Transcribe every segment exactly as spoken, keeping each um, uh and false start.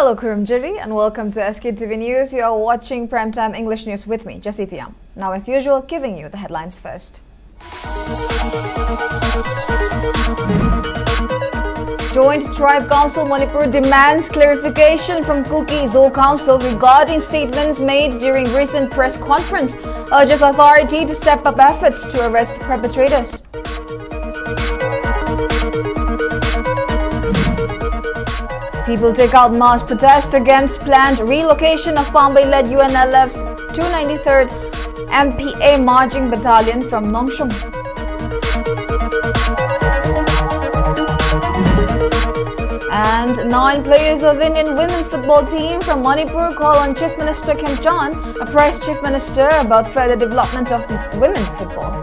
Hello, Khurumjiri, and welcome to S K T V News. You are watching Primetime English News with me, Jessie Thiam. Now, as usual, giving you the headlines first. Joint Tribe Council Manipur demands clarification from Kuki Zo Council regarding statements made during recent press conference, urges authority to step up efforts to arrest perpetrators. People take out mass protest against planned relocation of Pambei-led U N L F's two ninety-third M P A Marching Battalion from Nomshung. And nine players of Indian women's football team from Manipur call on Chief Minister Khemchand, apprise Chief Minister about further development of women's football.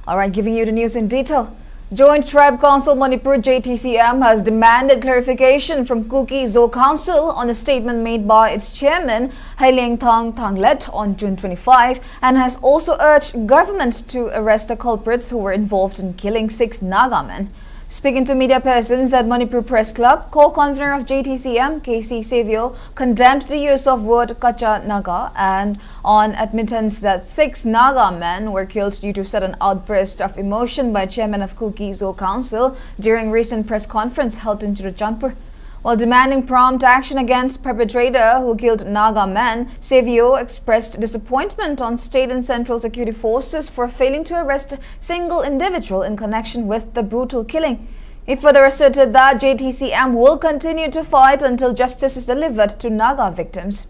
All right, giving you the news in detail. Joint Tribe Council Manipur, J T C M, has demanded clarification from Kuki Zo Council on a statement made by its chairman, Hailengthang Thanglet, on June twenty-five, and has also urged government to arrest the culprits who were involved in killing six Naga men. Speaking to media persons at Manipur Press Club, co-convener of J T C M, K C Savio, condemned the use of word Kacha Naga and on admittance that six Naga men were killed due to sudden outburst of emotion by chairman of Kuki Zo Council during recent press conference held in Churachandpur. While demanding prompt action against perpetrator who killed Naga men, Savio expressed disappointment on state and central security forces for failing to arrest single individual in connection with the brutal killing. He further asserted that J T C M will continue to fight until justice is delivered to Naga victims.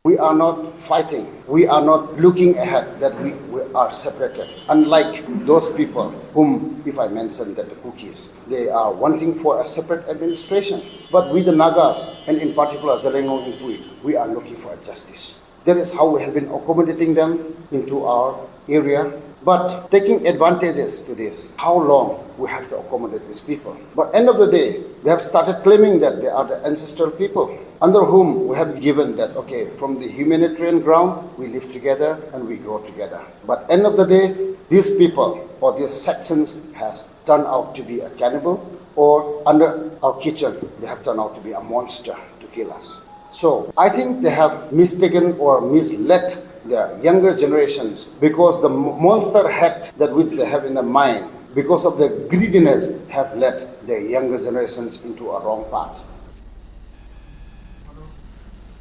We are not fighting. We are not looking ahead that we, we are separated. Unlike those people whom, if I mention that the Kukis, they are wanting for a separate administration. But with the Nagas, and in particular Zeliangrong Ingpui, we are looking for a justice. That is how we have been accommodating them into our area. But taking advantages to this, how long we have to accommodate these people? But end of the day, they have started claiming that they are the ancestral people under whom we have given that, okay, from the humanitarian ground, we live together and we grow together. But end of the day, these people or these sections has turned out to be a cannibal, or under our kitchen, they have turned out to be a monster to kill us. So I think they have mistaken or misled the younger generations, because the monster had that which they have in the mind, because of the greediness, have led the younger generations into a wrong path.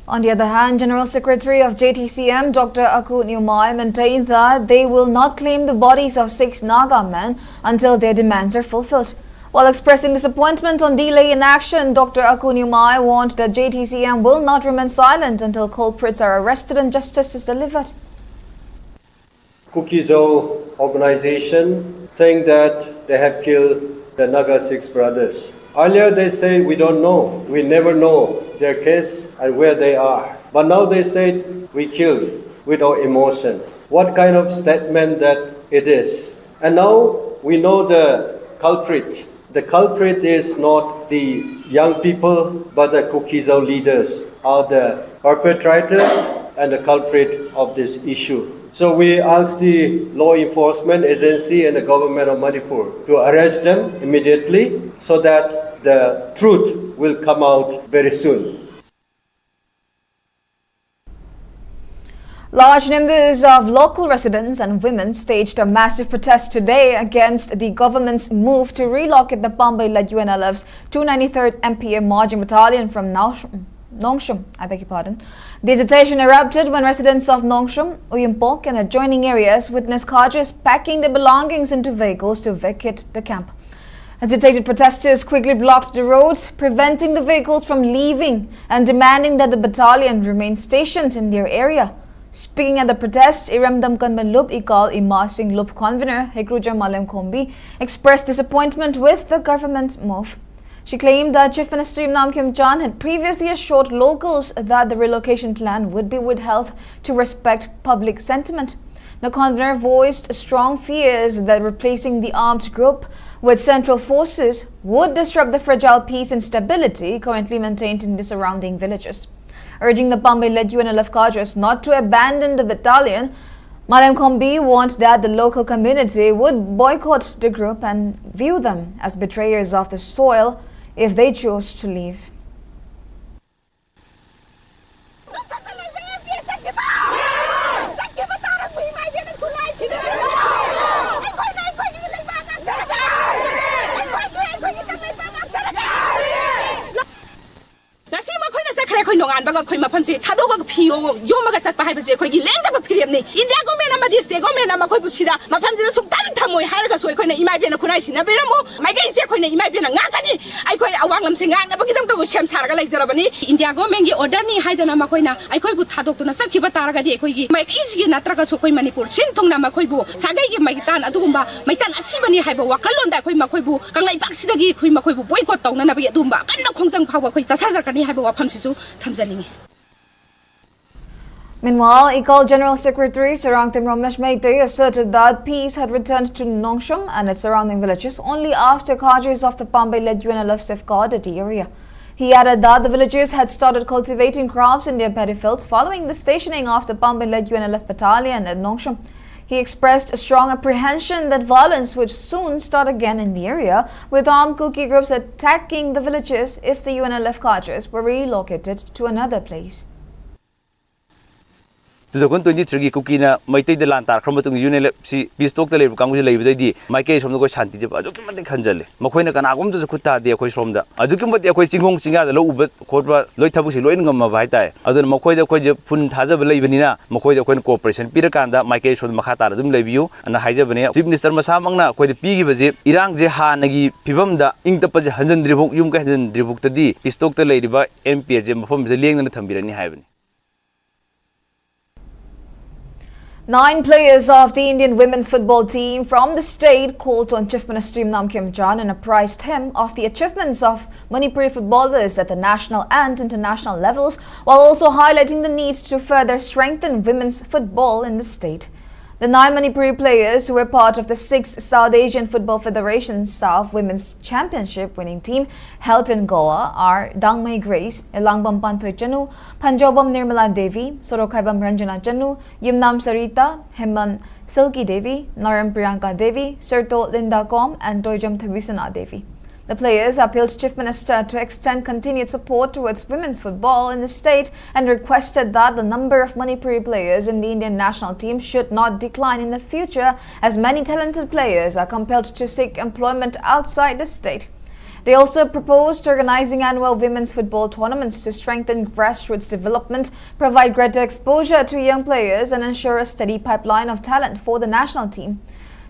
On the other hand, General Secretary of J T C M, Doctor Aku Nyumai, maintained that they will not claim the bodies of six Naga men until their demands are fulfilled. While expressing disappointment on delay in action, Doctor Aku Nyumai warned that J T C M will not remain silent until culprits are arrested and justice is delivered. Kuki-Zo organization saying that they have killed the Naga six brothers. Earlier they say, "We don't know, we never know their case and where they are." But now they said, "We killed," with our emotion. What kind of statement that it is? And now we know the culprit. The culprit is not the young people, but the Kuki-Zo leaders are the perpetrator and the culprit of this issue. So we ask the law enforcement agency and the government of Manipur to arrest them immediately so that the truth will come out very soon. Large numbers of local residents and women staged a massive protest today against the government's move to relocate the Pambei-led U N L F's two ninety-third M P A Marching Battalion from Nongshum. I beg your pardon. The agitation erupted when residents of Nongshum, Uyumpok, and adjoining areas witnessed Khajas packing their belongings into vehicles to vacate the camp. Agitated protesters quickly blocked the roads, preventing the vehicles from leaving and demanding that the battalion remain stationed in their area. Speaking at the protests, Iremdam Kanban Lup Ikal Ima Singh Lup convener Hekruja Malem Kombi expressed disappointment with the government's move. She claimed that Chief Minister Yumnam Khemchand had previously assured locals that the relocation plan would be withheld to respect public sentiment. The convener voiced strong fears that replacing the armed group with central forces would disrupt the fragile peace and stability currently maintained in the surrounding villages. Urging the Pambei-led U N L F cadres not to abandon the battalion, Malem Khombi warned that the local community would boycott the group and view them as betrayers of the soil if they chose to leave. ꯉꯁꯤ ꯃꯈꯣꯏꯅ ꯆꯠꯈ꯭ꯔꯦ, ꯑꯩꯈꯣꯏ ꯅꯣꯡꯉꯥꯟꯕꯒ ꯑꯩꯈꯣꯏ ꯃꯐꯝꯁꯦ ꯊꯥꯗꯣꯛꯑꯒ ꯐꯤ ꯌꯣꯝꯃꯒ ꯆꯠꯄ ꯍꯥꯏꯕꯁꯦ ꯑꯩꯈꯣꯏꯒꯤ ꯂꯦꯡꯗꯕ ꯐꯤꯔꯦꯞꯅꯤ꯫ ꯏꯟꯗꯤꯌꯥ ꯒꯣꯔꯃꯦꯟ ꯑꯃꯗꯤ ꯁ꯭ꯇꯦꯠ ꯒꯣꯔꯃꯦꯟ ꯑꯃ ꯃꯈꯣꯏꯕꯨ ꯁꯤꯗ ꯃꯐꯝꯁꯤꯗ ꯁꯨꯡꯇꯝ ꯊꯝꯃꯣꯏ ꯍꯥꯏꯔꯒꯁꯨ ꯑꯩꯈꯣꯏꯅ ꯏꯃꯥ ꯏꯕꯦꯟꯅ ꯈꯨꯠꯅꯥꯏ ꯁꯤꯟꯅꯕꯤꯔꯝꯃꯨ꯫ ꯃꯥꯏꯀꯩꯁꯦ ꯑꯩꯈꯣꯏꯅ ꯏꯃꯥ ꯏꯕꯦꯟꯅ ꯉꯥꯛꯀꯅꯤ꯫ ꯑꯩꯈꯣꯏ ꯑꯋꯥꯡ ꯂꯝꯁꯦ ꯉꯥꯛꯅꯕꯒꯤꯗꯃꯛꯇꯕꯨ ꯁꯦꯝ ꯁꯥꯔꯒ ꯂꯩꯖꯔꯕꯅꯤ꯫ ꯏꯟꯗꯤꯌꯥ ꯒꯣꯔꯃꯦꯟꯒꯤ ꯑꯣꯔꯗꯔꯅꯤ ꯍꯥꯏꯗꯅ ꯃꯈꯣꯏꯅ ꯑꯩꯈꯣꯏꯕꯨ ꯊꯥꯗꯣꯛꯇꯨꯅ ꯆꯠꯈꯤꯕ ꯇꯥꯔꯒꯗꯤ ꯑꯩꯈꯣꯏꯒꯤ ꯃꯥꯏꯀꯩꯁꯤꯒꯤ ꯅꯠꯇ꯭ꯔꯒꯁꯨ ꯑꯩꯈꯣꯏ ꯃꯅꯤꯄꯨꯔ ꯁꯤꯟ ꯊꯨꯡꯅ ꯃꯈꯣꯏꯕꯨ ꯁꯥꯒꯩꯒꯤ ꯃꯩꯇꯥꯟ ꯑꯗꯨꯒꯨꯝꯕ ꯃꯩꯇꯥꯟ ꯑꯁꯤꯕꯅꯤ ꯍꯥꯏꯕ ꯋꯥꯈꯜꯂꯣꯟꯗ ꯑꯩꯈꯣꯏ ꯃꯈꯣꯏꯕꯨ ꯀꯪꯂꯩꯄꯥꯛꯁꯤꯗꯒꯤ ꯑꯩꯈꯣꯏ ꯃꯈꯣꯏꯕꯨ ꯕꯣꯏꯀꯣꯠ ꯇꯧꯅꯅꯕꯒꯤ ꯑꯗꯨꯒꯨꯝꯕ ꯑꯀꯟꯕ ꯈꯣꯡꯖꯪ ꯐꯥꯎꯕ ꯑꯩꯈꯣꯏ ꯆꯠꯊꯖꯔꯛꯀꯅꯤ ꯍꯥꯏꯕ ꯋꯥꯐꯝꯁꯤꯁꯨ ꯊꯝꯖꯅꯤꯡꯉꯤ꯫ Meanwhile, ICOL General Secretary Sarangtem Romesh Meitei asserted that peace had returned to Nongshom and its surrounding villages only after cadres of the Pambei-led U N L F safeguarded the area. He added that the villages had started cultivating crops in their paddy fields following the stationing of the Pambei-led U N L F battalion at Nongshom. He expressed a strong apprehension that violence would soon start again in the area, with armed Kuki groups attacking the villages if the U N L F cadres were relocated to another place. Two thousand twenty-threeꯒꯤ ꯀꯨꯀꯤꯅ ꯃꯩꯇꯩꯗ ꯂꯥꯟ ꯇꯥꯔꯛꯈ꯭ꯔ ꯃꯇꯨꯡꯗ U N L ꯑꯦꯐꯁꯤ ꯄꯤꯁ ꯇꯣꯛꯇ ꯂꯩꯔꯤꯕ ꯀꯥꯡꯕꯨꯁꯤ ꯂꯩꯕꯗꯩꯗꯤ ꯃꯥꯏꯀꯩ ꯁꯣꯝꯗ ꯑꯩꯈꯣꯏ ꯁꯥꯟꯇꯤꯁꯦ ꯑꯗꯨꯛꯀꯤ ꯃꯇꯤꯛ ꯍꯟꯖꯜꯂꯦ꯫ ꯃꯈꯣꯏꯅ ꯀꯅꯥꯒꯨꯝꯇꯁꯨ ꯈꯨꯠ ꯊꯥꯗꯦ ꯑꯩꯈꯣꯏ ꯁꯣꯝꯗ꯫ ꯑꯗꯨꯛꯀꯤ ꯃꯇꯤꯛ ꯑꯩꯈꯣꯏ ꯆꯤꯡꯈꯣꯡ ꯆꯤꯡꯌꯥꯗ ꯂꯧ ꯎꯕ ꯈꯣꯠꯄ ꯂꯣꯏ ꯊꯕꯛꯁꯤ ꯂꯣꯏꯅ ꯉꯝꯃꯕ ꯍꯥꯏꯇꯥꯔꯦ꯫ ꯑꯗꯨꯅ ꯃꯈꯣꯏꯗ ꯑꯩꯈꯣꯏꯁꯦ ꯐꯨꯜ ꯊꯥꯖꯕ ꯂꯩꯕꯅꯤꯅ ꯃꯈꯣꯏꯗ ꯑꯩꯈꯣꯏꯅ ꯀꯣꯑꯣꯄꯔꯦꯁꯟ ꯄꯤꯔꯀꯥꯟꯗ ꯃꯥꯏꯀꯩ ꯁꯣꯝꯗ ꯃꯈꯥ ꯇꯥꯅ ꯑꯗꯨꯝ ꯂꯩꯕꯤꯌꯨ ꯑꯅ ꯍꯥꯏꯖꯕꯅꯦ꯫ ꯆꯤꯐ ꯃꯤꯅꯤꯁꯇꯔ ꯃꯁꯥꯃꯛꯅ ꯑꯩꯈꯣꯏꯗ ꯄꯤꯈꯤꯕꯁꯦ ꯏꯔꯥꯡꯁꯦ ꯍꯥꯟꯅꯒꯤ ꯐꯤꯕꯝꯗ ꯏꯪ ꯇꯞꯄꯁꯦ ꯍꯟꯖꯤꯟꯗ꯭ꯔꯤꯐꯥꯎ, ꯌꯨꯝ ꯀꯩ ꯍꯟꯖꯤꯟꯗ꯭ꯔꯤꯐꯥꯎꯗꯗꯤ ꯄꯤꯁ ꯇꯣꯛꯇ ꯂꯩꯔꯤꯕ ꯑꯦꯝ ꯄꯤ ꯑꯦꯁꯦ ꯃꯐꯝꯁꯤꯗ ꯂꯦꯡꯗꯅ ꯊꯝꯕꯤꯔꯅꯤ ꯍꯥꯏꯕꯅꯤ꯫ Nine players of the Indian women's football team from the state called on Chief Minister Yu Namkhim John and apprised him of the achievements of Manipuri footballers at the national and international levels, while also highlighting the need to further strengthen women's football in the state. The nine Manipuri players who were part of the sixth South Asian Football Federation SAFF Women's Championship winning team held in Goa are Dangmei Grace, Elangbam Panthoichanu, Phanjobam Nirmala Devi, Sorokhaibam Ranjana Chanu, Yimnam Sarita, Hemam Silki Devi, Naram Priyanka Devi, Serto Linda Kom, and Toijam Thabisana Devi. The players appealed to Chief Minister to extend continued support towards women's football in the state and requested that the number of Manipuri players in the Indian national team should not decline in the future, as many talented players are compelled to seek employment outside the state. They also proposed organizing annual women's football tournaments to strengthen grassroots development, provide greater exposure to young players, and ensure a steady pipeline of talent for the national team.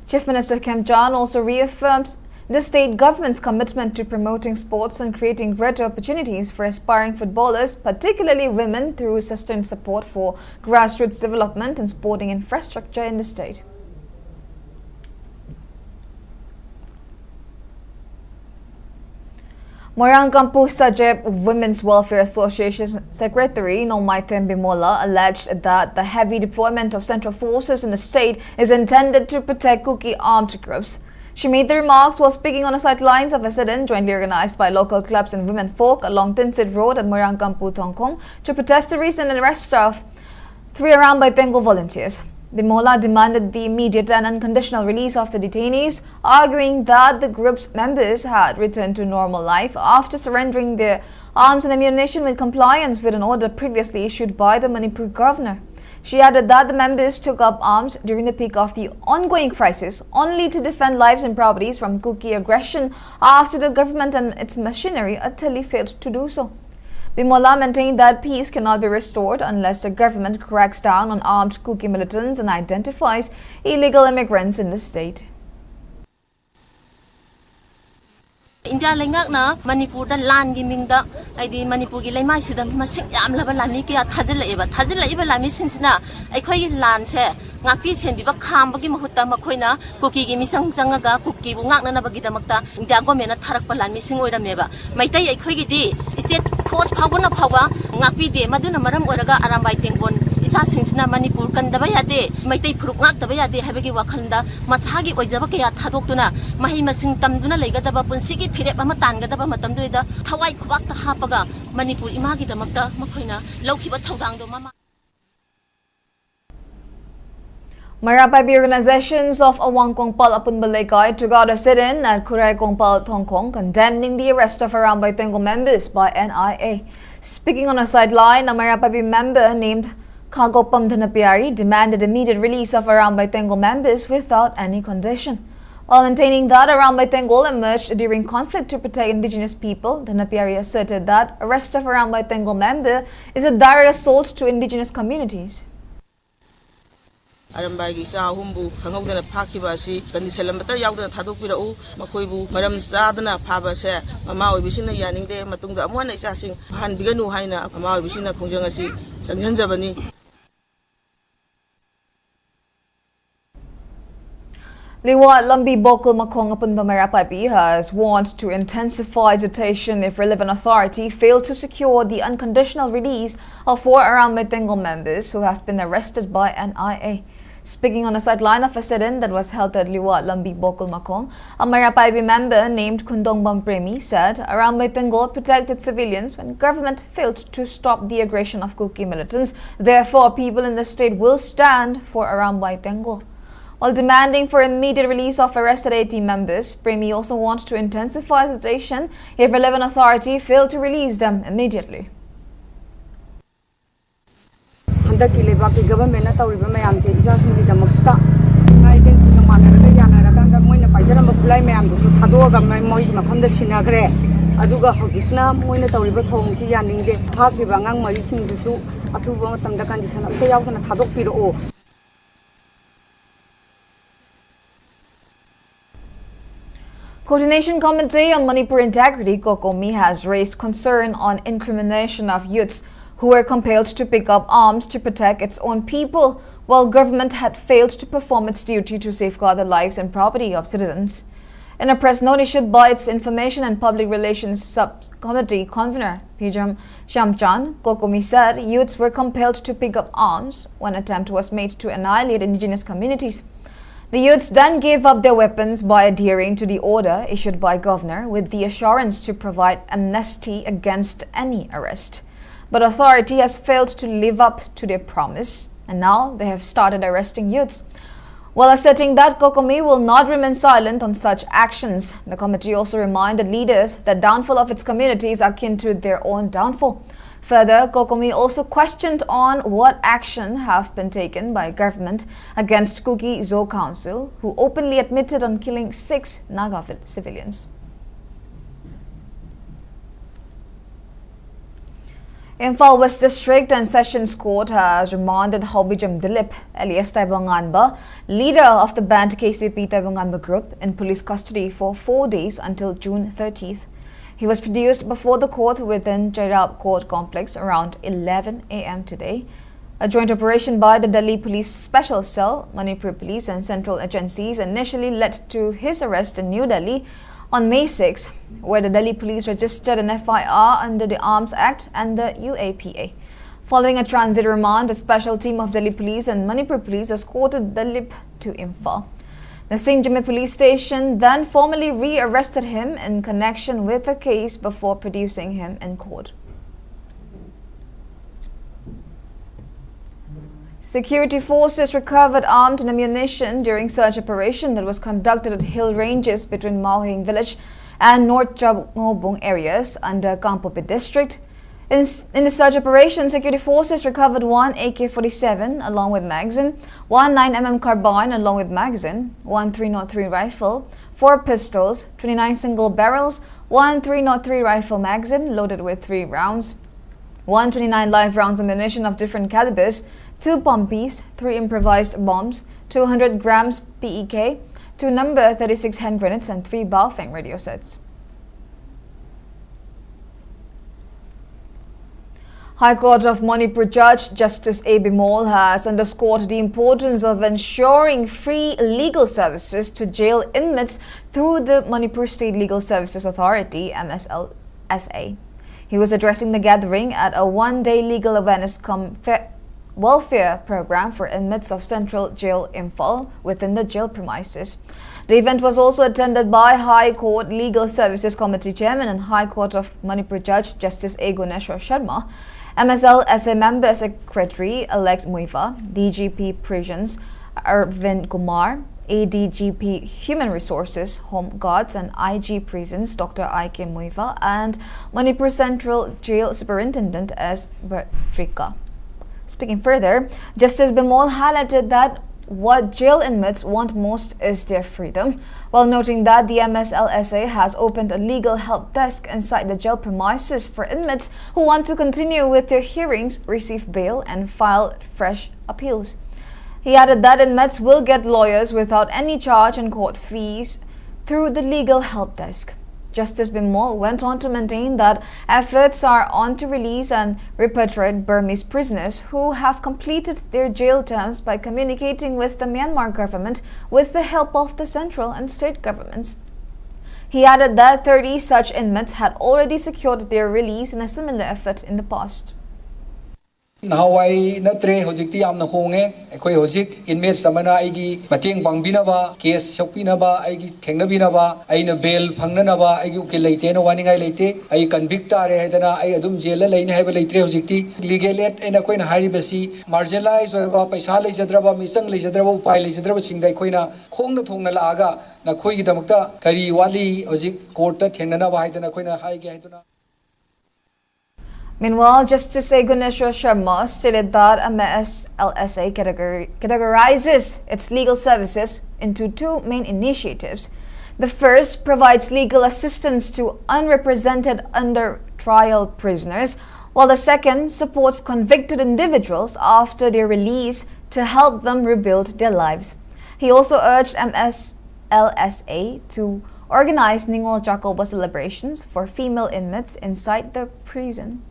Chief Minister Khemchand also reaffirms the state government's commitment to promoting sports and creating greater opportunities for aspiring footballers, particularly women, through sustained support for grassroots development and sporting infrastructure in the state. Moirang Kampu Sajep Women's Welfare Association Secretary Nongmaithem Bimola alleged that the heavy deployment of central forces in the state is intended to protect Kuki armed groups. She made the remarks while speaking on the sidelines of a sit-in jointly organized by local clubs and women folk along Tinsit Road at Moirang Kampu Thongkhong to protest the recent arrest of three Arambai Tenggol volunteers. Bimola demanded the immediate and unconditional release of the detainees, arguing that the group's members had returned to normal life after surrendering their arms and ammunition with compliance with an order previously issued by the Manipur governor. She added that the members took up arms during the peak of the ongoing crisis only to defend lives and properties from Kuki aggression after the government and its machinery utterly failed to do so. Bimola maintained that peace cannot be restored unless the government cracks down on armed Kuki militants and identifies illegal immigrants in the state. India ꯂꯩꯉꯥꯛꯅ ꯃꯅꯤꯄꯨꯔꯗ ꯂꯥꯟꯒꯤ ꯃꯤꯡꯗ, ꯍꯥꯏꯗꯤ ꯃꯅꯤꯄꯨꯔꯒꯤ ꯂꯩꯃꯥꯏꯁꯤꯗ ꯃꯁꯤꯡ ꯌꯥꯝꯂꯕ ꯂꯥꯟꯃꯤ ꯀꯌꯥ ꯊꯥꯖꯤꯜꯂꯛꯑꯦꯕ꯫ ꯊꯥꯖꯤꯜꯂꯛꯏꯕ ꯂꯥꯟꯃꯤꯁꯤꯡꯁꯤꯅ ꯑꯩꯈꯣꯏꯒꯤ ꯂꯥꯟꯁꯦ ꯉꯥꯛꯄꯤ ꯁꯦꯟꯕꯤꯕ ꯈꯥꯝꯕꯒꯤ ꯃꯍꯨꯠꯇ ꯃꯈꯣꯏꯅ ꯀꯨꯀꯤꯒꯤ ꯃꯤꯆꯪ ꯆꯪꯉꯒ ꯀꯨꯀꯤꯕꯨ ꯉꯥꯛꯅꯅꯕꯒꯤꯗꯃꯛꯇ ꯏꯟꯗꯤꯌꯥ ꯒꯣꯔꯃꯦꯟꯅ ꯊꯥꯔꯛꯄ ꯂꯥꯟꯃꯤꯁꯤꯡ ꯑꯣꯏꯔꯝꯃꯦꯕ꯫ ꯃꯩꯇꯩ ꯑꯩꯈꯣꯏꯒꯤꯗꯤ ꯁ꯭ꯇꯦꯠ ꯐꯣꯔꯁ ꯐꯥꯎꯕꯅ ꯐꯥꯎꯕ ꯉꯥꯛꯄꯤꯗꯦ꯫ ꯃꯗꯨꯅ ꯃꯔꯝ ꯑꯣꯏꯔꯒ ꯑꯔꯥꯝꯕꯥꯏ ꯇꯦꯡꯒꯣꯟ ꯏꯆꯥꯁꯤꯡꯁꯤꯅ ꯃꯅꯤꯄꯨꯔ ꯀꯟꯗꯕ ꯌꯥꯗꯦ, ꯃꯩꯇꯩ ꯐꯨꯔꯨꯞ ꯉꯥꯛꯇꯕ ꯌꯥꯗꯦ ꯍꯥꯏꯕꯒꯤ ꯋꯥꯈꯜꯗ ꯃꯁꯥꯒꯤ ꯑꯣꯏꯖꯕ ꯀꯌꯥ ꯊꯥꯗꯣꯛꯇꯨꯅ ꯃꯍꯩ ꯃꯁꯤꯡ ꯇꯝꯗꯨꯅ ꯂꯩꯒꯗꯕ, ꯄꯨꯟꯁꯤꯒꯤ ꯐꯤꯔꯦꯞ ꯑꯃ ꯇꯥꯟꯒꯗꯕ ꯃꯇꯝꯗꯨꯗ ꯊꯋꯥꯏ ꯈꯨꯕꯥꯛꯇ ꯍꯥꯞꯄꯒ ꯃꯅꯤꯄꯨꯔ ꯏꯃꯥꯒꯤꯗꯃꯛꯇ ꯃꯈꯣꯏꯅ ꯂꯧꯈꯤꯕ ꯊꯧꯗꯥꯡꯗꯣ ꯃꯃꯥ Mairakpabi organizations of Awang Kongpal Apunba Leikai took out a sit-in at Khurai Kongpal Thongkhong, condemning the arrest of Arambai Tenggol members by N I A. Speaking on a sideline, a Mairakpabi member named Khagopam Dhanapiari demanded immediate release of Arambai Tenggol members without any condition. While maintaining that Arambai Tenggol emerged during conflict to protect indigenous people, Dhanapiari asserted that arrest of Arambai Tenggol member is a direct assault to indigenous communities. ꯑꯔꯝꯕꯥꯏꯒꯤ ꯏꯆꯥ ꯑꯍꯨꯝꯕꯨ ꯈꯪꯍꯧꯗꯅ ꯐꯥꯈꯤꯕ ꯑꯁꯤ condition ꯑꯃꯠꯇ ꯌꯥꯎꯗꯅ ꯊꯥꯗꯣꯛꯄꯤꯔꯛꯎ꯫ ꯃꯈꯣꯏꯕꯨ ꯃꯔꯝ ꯆꯥꯗꯅ ꯐꯥꯕ ꯑꯁꯦ ꯃꯃꯥ ꯑꯣꯏꯕꯤꯁꯤꯡꯅ ꯌꯥꯅꯤꯡꯗꯦ꯫ ꯃꯇꯨꯡꯗ ꯑꯃꯨꯛ ꯍꯟꯅ ꯏꯆꯥꯁꯤꯡ ꯐꯥꯍꯟꯕꯤꯒꯅꯨ ꯍꯥꯏꯅ ꯃꯃꯥ ꯑꯣꯏꯕꯤꯁꯤꯡꯅ ꯈꯣꯡꯖꯪ ꯑꯁꯤ ꯆꯪꯁꯤꯟꯖꯕꯅꯤ꯫ Liwat Lambi Bokul Makhong Apunba Mairakpabi has warned to intensify agitation if relevant authority fail to secure the unconditional release of four Arambai Tenggol members who have been arrested by N I A. Speaking on a sideline of a sit-in that was held at Liwat Lambi Bokul Makhong, a Mairakpabi member named Khundongbam Premi said Arambai Tenggol protected civilians when government failed to stop the aggression of Kuki militants. Therefore, people in the state will stand for Arambai Tenggol. While demanding for immediate release of arrested A T members, Premi also wants to intensify agitation if relevant authority fail to release them immediately. ꯍꯟꯗꯛꯀꯤ ꯂꯩꯕꯥꯛꯀꯤ ꯒꯚꯔꯟꯃꯦꯟꯅ ꯇꯧꯔꯤꯕ ꯃꯌꯥꯝꯁꯦ ꯏꯆꯥꯁꯤꯡꯒꯤꯗꯃꯛꯇ ꯏꯃꯥ ꯏꯕꯦꯟꯁꯤꯡꯒ ꯃꯥꯟꯅꯔꯒ ꯌꯥꯅꯔꯀꯥꯟꯗ ꯃꯣꯏꯅ ꯄꯥꯏꯖꯔꯝꯕ ꯈꯨꯠꯂꯥꯏ ꯃꯌꯥꯝꯗꯨꯁꯨ ꯊꯥꯗꯣꯛꯑꯒ ꯃ- ꯃꯣꯏꯒꯤ ꯃꯐꯝꯗ ꯁꯤꯟꯅꯈ꯭ꯔꯦ꯫ ꯑꯗꯨꯒ ꯍꯧꯖꯤꯛꯅ ꯃꯣꯏꯅ ꯇꯧꯔꯤꯕ ꯊꯧꯑꯣꯡꯁꯤ ꯌꯥꯅꯤꯡꯗꯦ꯫ ꯐꯥꯈ꯭ꯔꯤꯕ ꯑꯉꯥꯡ ꯃꯔꯤꯁꯤꯡꯗꯨꯁꯨ ꯑꯊꯨꯕ ꯃꯇꯝꯗ ꯀꯟꯗꯤꯁꯟ ꯑꯝꯇ ꯌꯥꯎꯗꯅ ꯊꯥꯗꯣꯛꯄꯤꯔꯛꯑꯣ꯫ Coordination Committee on Manipur Integrity, COCOMI, has raised concern on incrimination of youths who were compelled to pick up arms to protect its own people, while government had failed to perform its duty to safeguard the lives and property of citizens. In a press note issued by its Information and Public Relations Subcommittee convener, Pijam Shyamchand, COCOMI said youths were compelled to pick up arms when attempt was made to annihilate indigenous communities. The youths then gave up their weapons by adhering to the order issued by governor with the assurance to provide amnesty against any arrest. But authority has failed to live up to their promise, and now they have started arresting youths. While asserting that COCOMI will not remain silent on such actions, the committee also reminded leaders that downfall of its community is akin to their own downfall. Further, COCOMI also questioned on what action have been taken by government against Kuki Zo Council, who openly admitted on killing six Naga vi-, civilians. Imphal West District and Sessions Court has remanded Haobijam Dilip, alias Taibong Nganba, leader of the banned K C P Taibong Nganba group, in police custody for four days until June thirtieth. He was produced before the court within Chairap Court Complex around eleven a m today. A joint operation by the Delhi Police Special Cell, Manipur Police and central agencies initially led to his arrest in New Delhi on May sixth, where the Delhi Police registered an F I R under the Arms Act and the U A P A. Following a transit remand, a special team of Delhi Police and Manipur Police escorted Dilip to Imphal. The Singjami Police Station then formally re-arrested him in connection with the case before producing him in court. Security forces recovered armed and ammunition during search operation that was conducted at hill ranges between Maohing village and North Chapngobung areas under Kangpokpi district. In, s-, in the search operation, security forces recovered one A K forty-seven along with magazine, one nine M M carbine along with magazine, one three nought three rifle, four pistols, twenty-nine single barrels, one three nought three rifle magazine loaded with three rounds, one twenty-nine live rounds ammunition of different calibers, two pumpies, three improvised bombs, two hundred grams P E K, two number thirty-six hand grenades, and three Baofeng radio sets. High Court of Manipur Judge Justice A. Bimol has underscored the importance of ensuring free legal services to jail inmates through the Manipur State Legal Services Authority, M S L S A. He was addressing the gathering at a one-day legal awareness cum fe- welfare program for inmates of Central Jail Imphal within the jail premises. The event was also attended by High Court Legal Services Committee Chairman and High Court of Manipur Judge Justice A. Guneshwar Sharma, M S L S A member secretary Alex Muivah, D G P Prisons Arvind Kumar, A D G P Human Resources, Home Guards and I G Prisons Doctor I K Muivah, and Manipur Central Jail Superintendent S. Bhadrika. Speaking further, Justice Bimol highlighted that what jail inmates want most is their freedom, while noting that the M S L S A has opened a legal help desk inside the jail premises for inmates who want to continue with their hearings, receive bail, and file fresh appeals. He added that inmates will get lawyers without any charge and court fees through the legal help desk. Justice Bimol went on to maintain that efforts are on to release and repatriate Burmese prisoners who have completed their jail terms by communicating with the Myanmar government with the help of the central and state governments. He added that thirty such inmates had already secured their release in a similar effort in the past. ꯅꯍꯥꯟꯋꯥꯏ ꯅꯠꯇ꯭ꯔꯦ, ꯍꯧꯖꯤꯛꯇꯤ ꯌꯥꯝꯅ ꯍꯣꯡꯉꯦ꯫ ꯑꯩꯈꯣꯏ ꯍꯧꯖꯤꯛ inmates ꯑꯃꯅ ꯑꯩꯒꯤ ꯃꯇꯦꯡ ꯄꯥꯡꯕꯤꯅꯕ, case ꯁꯣꯛꯄꯤꯅꯕ, ꯑꯩꯒꯤ ꯊꯦꯡꯅꯕꯤꯅꯕ, ꯑꯩꯅ bail ꯐꯪꯅꯅꯕ ꯑꯩꯒꯤ ꯎꯀꯤꯜ ꯂꯩꯇꯦꯅ ꯋꯥꯅꯤꯡꯉꯥꯏ ꯂꯩꯇꯦ꯫ ꯑꯩ convict ꯇꯥꯔꯦ ꯍꯥꯏꯗꯅ ꯑꯩ ꯑꯗꯨꯝ jail ꯂꯩꯅꯤ ꯍꯥꯏꯕ ꯂꯩꯇ꯭ꯔꯦ꯫ ꯍꯧꯖꯤꯛꯇꯤ legal aid ꯍꯥꯏꯅ ꯑꯩꯈꯣꯏꯅ ꯍꯥꯏꯔꯤꯕꯁꯤ marginalized ꯑꯣꯏꯕ, ꯄꯩꯁꯥ ꯂꯩꯖꯗ꯭ꯔꯕ, ꯃꯤꯆꯪ ꯂꯩꯖꯗ꯭ꯔꯕ, ꯎꯄꯥꯏ ꯂꯩꯖꯗ꯭ꯔꯕꯁꯤꯡꯗ ꯑꯩꯈꯣꯏꯅ ꯈꯣꯡꯅ ꯊꯣꯡꯅ ꯂꯥꯛꯑꯒ ꯅꯈꯣꯏꯒꯤꯗꯃꯛꯇ ꯀꯔꯤ ꯋꯥꯠꯂꯤ ꯍꯧꯖꯤꯛ courtꯇ ꯊꯦꯡꯅꯅꯕ ꯍꯥꯏꯗꯅ ꯑꯩꯈꯣꯏꯅ ꯍꯥꯏꯒꯦ ꯍꯥꯏꯗꯨꯅ꯫ Meanwhile, Justice A. Guneshwar Sharma stated that M S L S A categori- categorizes its legal services into two main initiatives. The first provides legal assistance to unrepresented under trial prisoners, while the second supports convicted individuals after their release to help them rebuild their lives. He also urged M S L S A to organize Ningol Chakouba celebrations for female inmates inside the prison.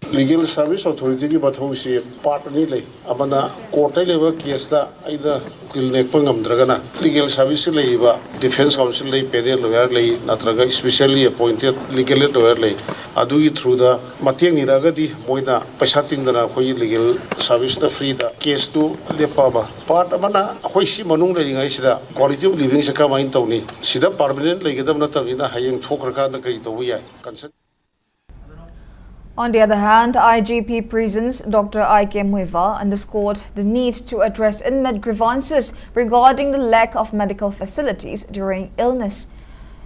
Legal Service Authority-ꯒꯤ ꯃꯊꯧꯁꯤ part ꯑꯅꯤ ꯂꯩ꯫ ꯑꯃꯅ court-ꯇ ꯂꯩꯕ case-ꯇ ꯑꯩꯅ ꯎꯀꯤꯜ ꯅꯦꯛꯄ ꯉꯝꯗ꯭ꯔꯒꯅ legal service-ꯇ ꯂꯩꯔꯤꯕ defence counsel ꯂꯩ, panel lawyer ꯂꯩ, ꯅꯠꯇ꯭ꯔꯒ specially appointed legal aid lawyer ꯂꯩ꯫ ꯑꯗꯨꯒꯤ through-ꯗ ꯃꯇꯦꯡ ꯅꯤꯔꯛꯑꯒꯗꯤ ꯃꯣꯏꯅ ꯄꯩꯁꯥ ꯇꯤꯡꯗꯅ ꯑꯩꯈꯣꯏꯒꯤ legal service-ꯇ free-ꯗ case-ꯇꯨ ꯂꯦꯞꯄꯛꯑꯕ꯫ Part ꯑꯃꯅ ꯑꯩꯈꯣꯏ ꯁꯤ ꯃꯅꯨꯡ ꯂꯩꯔꯤꯉꯩꯁꯤꯗ quality of living-ꯁꯦ ꯀꯃꯥꯏꯅ ꯇꯧꯅꯤ? ꯁꯤꯗ permanent ꯂꯩꯒꯗꯕ ꯅꯠꯇꯕꯅꯤꯅ ꯍꯌꯦꯡ ꯊꯣꯛꯈ꯭ꯔꯀꯥꯟꯗ ꯀꯔꯤ ꯇꯧꯕ ꯌꯥꯏ? Concern On the other hand, I G P Prisons Doctor I K Muivah underscored the need to address inmate grievances regarding the lack of medical facilities during illness.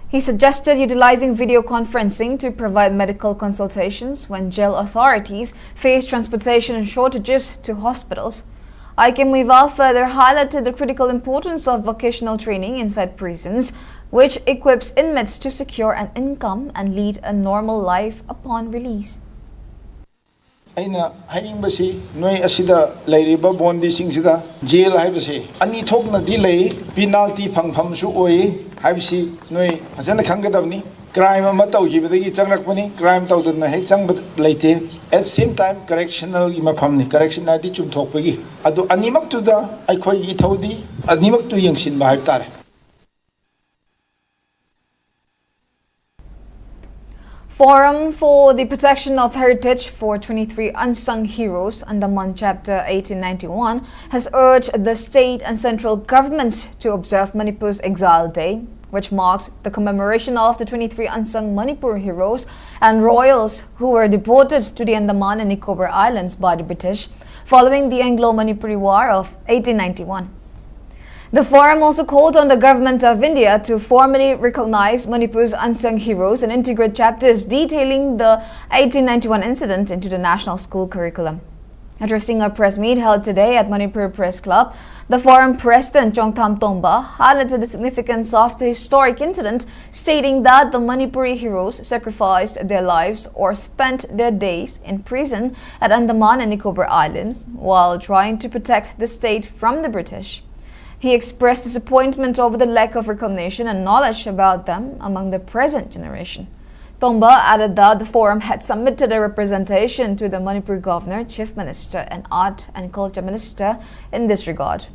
He suggested utilizing video conferencing to provide medical consultations when jail authorities face transportation shortages to hospitals. I K Muivah further highlighted the critical importance of vocational training inside prisons, which equips inmates to secure an income and lead a normal life upon release. ꯑꯩꯅ ꯍꯥꯏꯅꯤꯡꯕꯁꯤ, ꯅꯣꯏ ꯑꯁꯤꯗ ꯂꯩꯔꯤꯕ ꯕꯣꯟꯗꯤꯁꯤꯡꯁꯤꯗ gel ꯍꯥꯏꯕꯁꯤ ꯑꯅꯤ ꯊꯣꯛꯅꯗꯤ ꯂꯩ꯫ Penalty ꯐꯪꯐꯝꯁꯨ ꯑꯣꯏ ꯍꯥꯏꯕꯁꯤ ꯅꯣꯏ ꯐꯖꯅ ꯈꯪꯒꯗꯕꯅꯤ꯫ ꯀ꯭ꯔꯥꯏꯝ ꯑꯃ ꯇꯧꯈꯤꯕꯗꯒꯤ ꯆꯪꯂꯛꯄꯅꯤ, ꯀ꯭ꯔꯥꯏꯝ ꯇꯧꯗꯅ ꯍꯦꯛ ꯆꯪꯕ ꯂꯩꯇꯦ꯫ At same time, correctional-ꯒꯤ ꯃꯐꯝꯅꯤ, correction ꯍꯥꯏꯗꯤ ꯆꯨꯝꯊꯣꯛꯄꯒꯤ꯫ ꯑꯗꯨ ꯑꯅꯤꯃꯛꯇꯨꯗ ꯑꯩꯈꯣꯏꯒꯤ ꯏꯊꯧꯗꯤ ꯑꯅꯤꯃꯛꯇꯨ ꯌꯦꯡꯁꯤꯟꯕ ꯍꯥꯏꯕ ꯇꯥꯔꯦ꯫ Forum for the Protection of Heritage for twenty-three Unsung Heroes, Andaman Chapter eighteen ninety-one, has urged the state and central governments to observe Manipur's Exile Day, which marks the commemoration of the twenty-three unsung Manipur heroes and royals who were deported to the Andaman and Nicobar Islands by the British following the Anglo-Manipuri War of eighteen ninety-one. The forum also called on the Government of India to formally recognize Manipur's unsung heroes and integrate chapters detailing the eighteen ninety-one incident into the national school curriculum. Addressing a press meet held today at Manipur Press Club, the forum president Chongtham Tongba highlighted the significance of the historic incident, stating that the Manipuri heroes sacrificed their lives or spent their days in prison at Andaman and Nicobar Islands while trying to protect the state from the British. He expressed disappointment over the lack of recognition and knowledge about them among the present generation. Tongba added that the forum had submitted a representation to the Manipur Governor, Chief Minister, and Art and Culture Minister in this regard.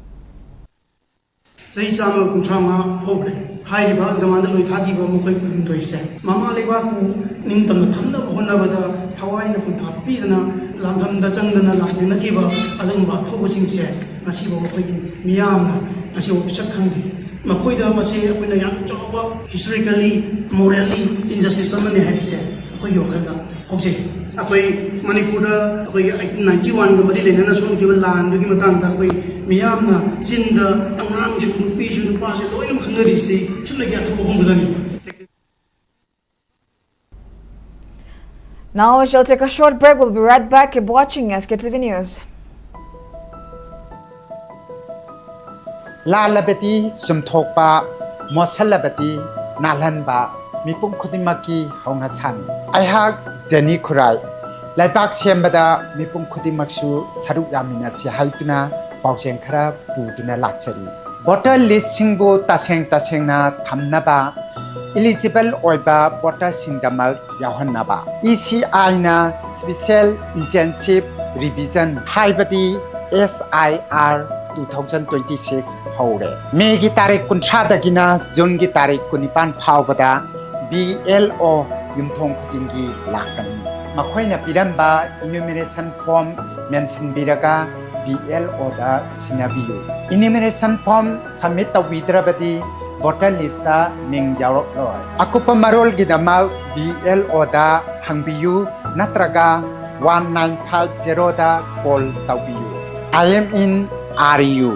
ꯆꯍꯤ ꯆꯥꯝꯃ ꯀꯨꯟꯊ꯭ꯔꯥ ꯃꯉꯥ ꯍꯧꯈ꯭ꯔꯦ꯫ ꯍꯥꯏꯔꯤꯕ ꯑꯟꯗꯃꯥꯟꯗ ꯂꯣꯏ ꯊꯥꯈꯤꯕ ꯃꯈꯣꯏ ꯀꯨꯟꯍꯨꯝꯗꯣꯏꯁꯦ ꯃꯃꯥ ꯂꯩꯕꯥꯛꯄꯨ ꯅꯤꯡꯇꯝꯅ ꯊꯝꯅꯕ ꯍꯣꯠꯅꯕꯗ ꯊꯋꯥꯏꯅ ꯄꯨꯟꯊꯥ ꯄꯤꯗꯅ ꯂꯥꯟꯐꯝꯗ ꯆꯪꯗꯅ ꯂꯥꯟꯊꯦꯡꯅꯈꯤꯕ ꯑꯗꯨꯒꯨꯝꯕ ꯑꯊꯧꯕꯁꯤꯡꯁꯦ ꯉꯁꯤꯐꯥꯎ ꯑꯩꯈꯣꯏꯒꯤ ꯃꯤꯌꯥꯝꯅ ꯉꯁꯤꯐꯥꯎ ꯃꯁꯛ ꯈꯪꯗꯦ꯫ ꯃꯈꯣꯏꯗ ꯃꯁꯤ ꯑꯩꯈꯣꯏꯅ ꯌꯥꯝ ꯆꯥꯎꯕ historically, morally injustice ꯑꯃꯅꯤ ꯍꯥꯏꯕꯁꯦ ꯑꯩꯈꯣꯏꯒꯤ ꯋꯥꯈꯜꯗ ꯍꯧꯖꯤꯛ ꯑꯩꯈꯣꯏ ꯃꯅꯤꯄꯨꯔꯗ ꯑꯩꯈꯣꯏꯒꯤ eighteen ninety one ꯒ ꯃꯔꯤ ꯂꯩꯅꯅ ꯁꯣꯛꯈꯤꯕ ꯂꯥꯟꯗꯨꯒꯤ ꯃꯇꯥꯡꯗ ꯑꯩꯈꯣꯏ ꯃꯤꯌꯥꯝꯅ ꯆꯤꯟꯗ ꯑꯉꯥꯡꯁꯨ, ꯅꯨꯄꯤꯁꯨ, ꯅꯨꯄꯥꯁꯨ ꯂꯣꯏꯅꯃꯛ ꯈꯪꯅꯔꯤꯁꯤ ꯁꯨꯞꯅꯒꯤ ꯑꯊꯧꯕ ꯑꯍꯨꯝꯗꯨꯗꯅꯤ꯫ Now we shall take a short break. We'll be right back. Keep watching S K T V News. ꯂꯥꯜꯂꯕꯗꯤ ꯆꯨꯝꯊꯣꯛꯄ, ꯃꯣꯠꯁꯜꯂꯕꯗꯤ ꯅꯥꯜꯍꯟꯕ, ꯃꯤꯄꯨꯝ ꯈꯨꯗꯤꯡꯃꯛꯀꯤ ꯍꯧꯅꯁꯥꯅꯤ꯫ ꯑꯩꯍꯥꯛ ꯖꯦꯅꯤ ꯈꯨꯔꯥꯏ, ꯂꯩꯕꯥꯛ ꯁꯦꯝꯕꯗ ꯃꯤꯄꯨꯝ ꯈꯨꯗꯤꯡꯃꯛꯁꯨ ꯁꯔꯨꯛ ꯌꯥꯃꯤꯟꯅꯁꯤ ꯍꯥꯏꯗꯨꯅ ꯄꯥꯎꯖꯦꯜ ꯈꯔ ꯄꯨꯗꯨꯅ ꯂꯥꯛꯆꯔꯤ꯫ ꯚꯣꯇꯔ ꯂꯤꯁꯁꯤꯡꯕꯨ ꯇꯁꯦꯡ ꯇꯁꯦꯡꯅ ꯊꯝꯅꯕ, ꯏꯂꯤꯖꯤꯕꯜ ꯑꯣꯏꯕ ꯚꯣꯇꯔꯁꯤꯡꯗꯃꯛ ꯌꯥꯎꯍꯟꯅꯕ ꯏ ꯁꯤ ꯑꯥꯏꯅ Special Intensive Revision ꯍꯥꯏꯕꯗꯤ S I R two thousand twenty six ꯍꯧꯔꯦ꯫ ꯃꯦꯒꯤ ꯇꯥꯔꯤꯛ ꯀꯨꯟꯊ꯭ꯔꯥꯗꯒꯤꯅ ꯖꯨꯟꯒꯤ ꯇꯥꯔꯤꯛ ꯀꯨꯟꯅꯤꯄꯥꯟ ꯐꯥꯎꯕꯗ B L O ꯌꯨꯝꯊꯣꯡ ꯈꯨꯗꯤꯡꯒꯤ ꯂꯥꯛꯀꯅꯤ꯫ ꯃꯈꯣꯏꯅ ꯄꯤꯔꯝꯕ enumeration form ꯃꯦꯟꯁꯤꯟꯕꯤꯔꯒ B L O ꯗ ꯁꯤꯟꯅꯕꯤꯌꯨ꯫ Enumeration form submit ꯇꯧꯕꯤꯗ꯭ꯔꯕꯗꯤ ꯚꯣꯇꯔ ꯂꯤꯁꯇ ꯃꯤꯡ ꯌꯥꯎꯔꯛꯂꯣꯏ꯫ ꯑꯀꯨꯞꯄ ꯃꯔꯣꯜꯒꯤꯗꯃꯛ B L O ꯗ ꯍꯪꯕꯤꯌꯨ ꯅꯠꯇ꯭ꯔꯒ one nine five zero ꯗ call ꯇꯧꯕꯤꯌꯨ꯫ I am in R U.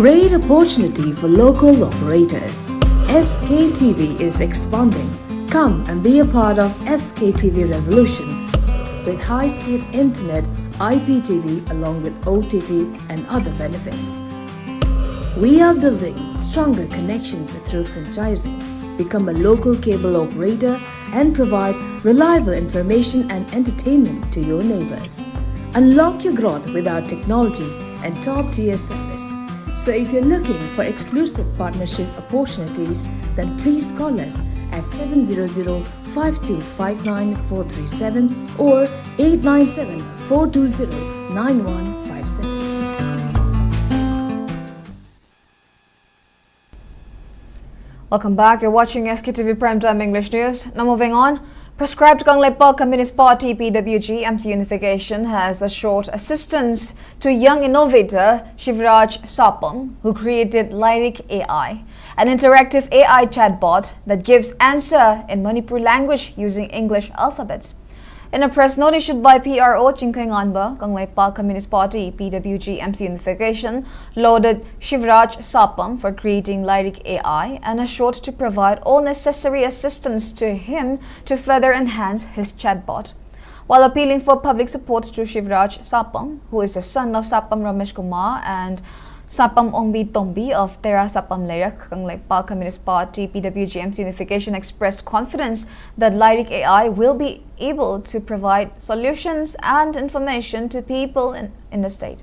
Great opportunity for local operators. S K T V is expanding. Come and be a part of S K T V revolution with high-speed internet, I P T V along with O T T and other benefits. We are building stronger connections through franchising. Become a local cable operator and provide reliable information and entertainment to your neighbors. Unlock your growth with our technology and top tier service. So if you're looking for exclusive partnership opportunities, then please call us at seven zero zero five two five nine four three seven or eight nine seven four two zero nine one five seven. Welcome back. You're watching S K T V Primetime English News. Now moving on. Proscribed Kangleipak Communist Party, P W G, M C Unification has assured assistance to young innovator Shivraj Sapam, who created Lairik A I, an interactive A I chatbot that gives answer in Manipuri language using English alphabets. In a press note issued by P R O Chingkhoi Nganba, Kangleipak Communist Party, P W G, M C Unification lauded Shivraj Sapam for creating Lairik A I and assured to provide all necessary assistance to him to further enhance his chatbot. While appealing for public support to Shivraj Sapam, who is the son of Sapam Ramesh Kumar and Sapam Ongbi Tombi of Tera Sapam Leirak, Kangleipak Communist Party, P W G, M C Unification expressed confidence that Lairik A I will be able to provide solutions and information to people in, in the state.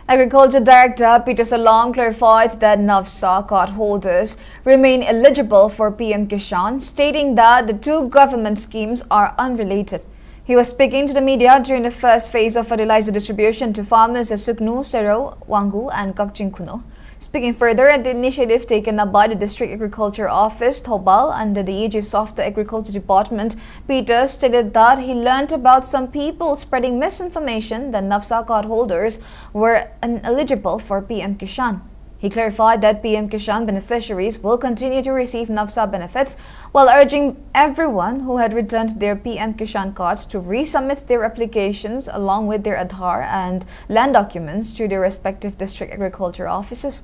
Agriculture Director Peter Salom clarified that NAFSA card holders remain eligible for P M Kisan, stating that the two government schemes are unrelated. He was speaking to the media during the first phase of fertilizer distribution to farmers at Sugnu, Sero, Wangoo, and Kakching Khuno. Speaking further at the initiative taken up by the District Agriculture Office, Thoubal, under the aegis of the Agriculture Department, Peter stated that he learned about some people spreading misinformation that NAFSA card holders were ineligible for P M Kisan. He clarified that P M Kisan beneficiaries will continue to receive NAFSA benefits, while urging everyone who had returned their P M Kisan cards to resubmit their applications along with their Aadhaar and land documents to their respective district agriculture offices.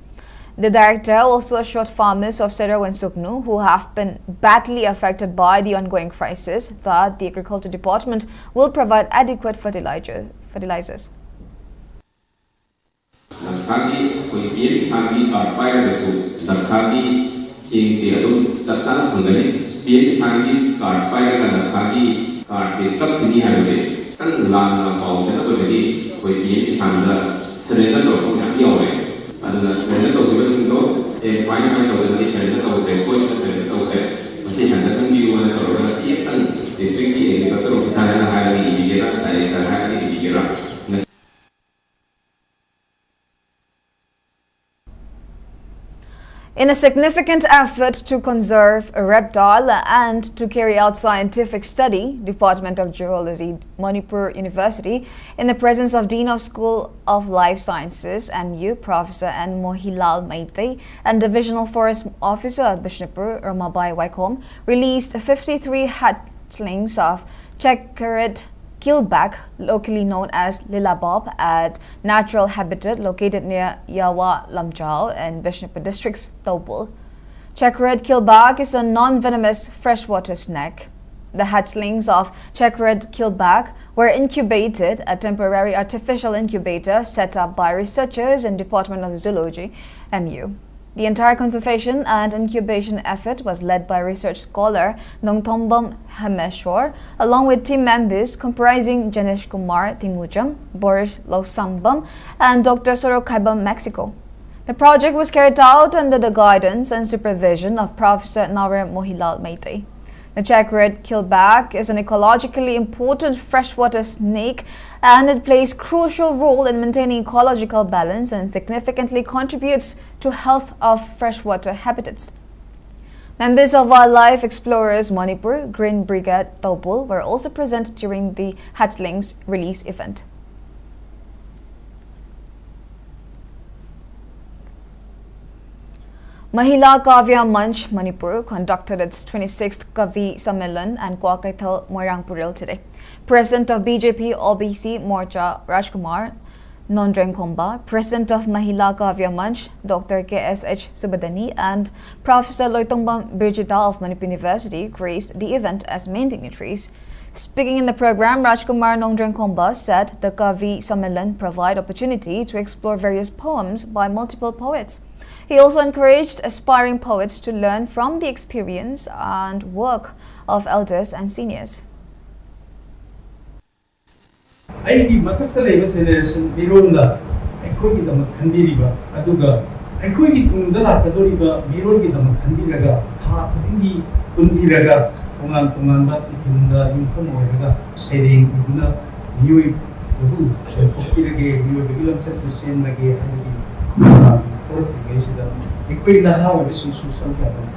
The director also assured farmers of Sero and Sugnu, who have been badly affected by the ongoing crisis, that the agriculture department will provide adequate fertilizer, fertilizers. ꯗꯔꯀꯥꯔꯒꯤ ꯑꯩꯈꯣꯏ P M ꯀꯤꯁꯥꯟꯒꯤ card ꯄꯥꯏꯔꯒꯁꯨ ꯗꯔꯀꯥꯔꯒꯤ ꯆꯦꯡꯁꯦ ꯑꯗꯨꯝ ꯆꯞ ꯆꯥꯅ ꯐꯪꯒꯅꯤ꯫ P M ꯀꯤꯁꯥꯟꯒꯤ card ꯄꯥꯏꯔꯒ ꯅꯁꯥꯒꯤ ꯀꯥꯔꯗꯁꯦ ꯀꯛꯈꯤꯅꯤ ꯍꯥꯏꯕꯁꯦ ꯈꯤꯇꯪ ꯂꯥꯟꯅ ꯄꯥꯎ ꯆꯠꯅꯕꯗꯒꯤ ꯑꯩꯈꯣꯏ ꯄꯤ ꯑꯦꯝ ꯀꯤꯁꯥꯟꯗ ꯁꯔꯦꯟꯗꯔ ꯇꯧꯔꯛꯄ ꯃꯌꯥꯝ ꯌꯥꯎꯔꯦ꯫ ꯑꯗꯨꯅ ꯁꯔꯦꯟꯗꯔ ꯇꯧꯈꯤꯕꯁꯤꯡꯗꯣ ꯑꯦ ꯁꯨꯃꯥꯏꯅ ꯁꯨꯃꯥꯏꯅ ꯇꯧꯗꯅ ꯑꯩ ꯁꯔꯦꯟꯗꯔ ꯇꯧꯈ꯭ꯔꯦ, ꯁꯣꯏꯗꯅ ꯁꯔꯦꯟꯗꯔ ꯇꯧꯈ꯭ꯔꯦ, ꯃꯁꯤ ꯍꯟꯗꯛ ꯈꯪꯕꯤꯌꯨꯅ ꯇꯧꯔꯒ ꯆꯦ ꯑꯃꯇꯪ ꯗꯤꯁꯇ꯭ꯔꯤꯛꯀꯤ ꯑꯦꯒ꯭ꯔꯤꯀꯜꯆꯔ ꯑꯣꯐꯤꯁꯔꯗ ꯍꯥꯏꯔꯒ ꯏꯕꯤꯒꯦꯔꯥ, ꯗꯥꯏꯔꯦꯛꯇꯔ ꯍꯥꯏꯔꯒ ꯏꯕꯤꯒꯦꯔꯥ? In a significant effort to conserve a reptile and to carry out scientific study, Department of Zoology, Manipur University, in the presence of Dean of School of Life Sciences, M U, Professor N Mohilal Meitei, and Divisional Forest Officer, Bishnupur, Ramabai Waikhom, released fifty-three hatchlings of checkered keelback, locally known as Lilabab, at natural habitat located near Yawa Lamjao in Bishnupur District's Toubul. Checkered keelback is a non-venomous freshwater snake. The hatchlings of checkered keelback were incubated at temporary artificial incubator set up by researchers in Department of Zoology, M U. The entire conservation and incubation effort was led by research scholar Nongthombam Hemeshwar, along with team members comprising Janesh Kumar Tingucham, Boris Losangbam, and Doctor Sorok Khaibam, Mexico. The project was carried out under the guidance and supervision of Professor Naure Mohilal Meitei. The checkered keelback is an ecologically important freshwater snake, and it plays crucial role in maintaining ecological balance and significantly contributes to health of freshwater habitats. Members of Wildlife Explorers Manipur, Green Brigade Toubul were also present during the hatchlings release event. Mahila Kavya Manch Manipur conducted its twenty-sixth Kavi Sammelan and Kwakeithel Moirang Puril today. President of B J P O B C Morcha Rajkumar Nongdrengkhomba, President of Mahila Kavya Manch, Doctor K S H Subadani, and Professor Loitongbam Birjita of Manipur University graced the event as main dignitaries. Speaking in the program, Rajkumar Nongdrengkhomba said the Kavi Sammelan provide opportunity to explore various poems by multiple poets. He also encouraged aspiring poets to learn from the experience and work of elders and seniors. ꯑꯩꯒꯤ ꯃꯊꯛꯇ ꯂꯩꯕ generation ꯃꯤꯔꯣꯜꯗ ꯑꯩꯈꯣꯏꯒꯤꯗꯃꯛ ꯈꯟꯕꯤꯔꯤꯕ, ꯑꯗꯨꯒ ꯑꯩꯈꯣꯏꯒꯤ ꯇꯨꯡꯗ ꯂꯥꯛꯀꯗꯧꯔꯤꯕ ꯃꯤꯔꯣꯜꯒꯤꯗꯃꯛ ꯈꯟꯕꯤꯔꯒ, ꯊꯥ ꯈꯨꯗꯤꯡꯒꯤ ꯄꯨꯟꯕꯤꯔꯒ, ꯇꯣꯉꯥꯟ ꯇꯣꯉꯥꯟꯕ ꯏꯊꯤꯜꯗ ꯌꯨꯝꯐꯝ ꯑꯣꯏꯔꯒ ꯁꯩꯔꯦꯡ ꯏꯗꯨꯅ ꯃꯤꯑꯣꯏꯕꯕꯨ ꯆꯦꯟꯊꯣꯛꯄꯤꯔꯒꯦ, ꯃꯤꯑꯣꯏꯕꯒꯤ ꯂꯝꯆꯠꯄꯨ ꯁꯦꯝꯂꯒꯦ ꯍꯥꯏꯕꯒꯤ ꯊꯧꯔꯥꯡ ꯍꯧꯔꯛꯂꯤꯉꯩꯁꯤꯗ ꯑꯩꯈꯣꯏ ꯅꯍꯥ ꯑꯣꯏꯕꯁꯤꯡꯁꯨ ꯁꯔꯨꯛ ꯌꯥꯕꯤꯌꯨ꯫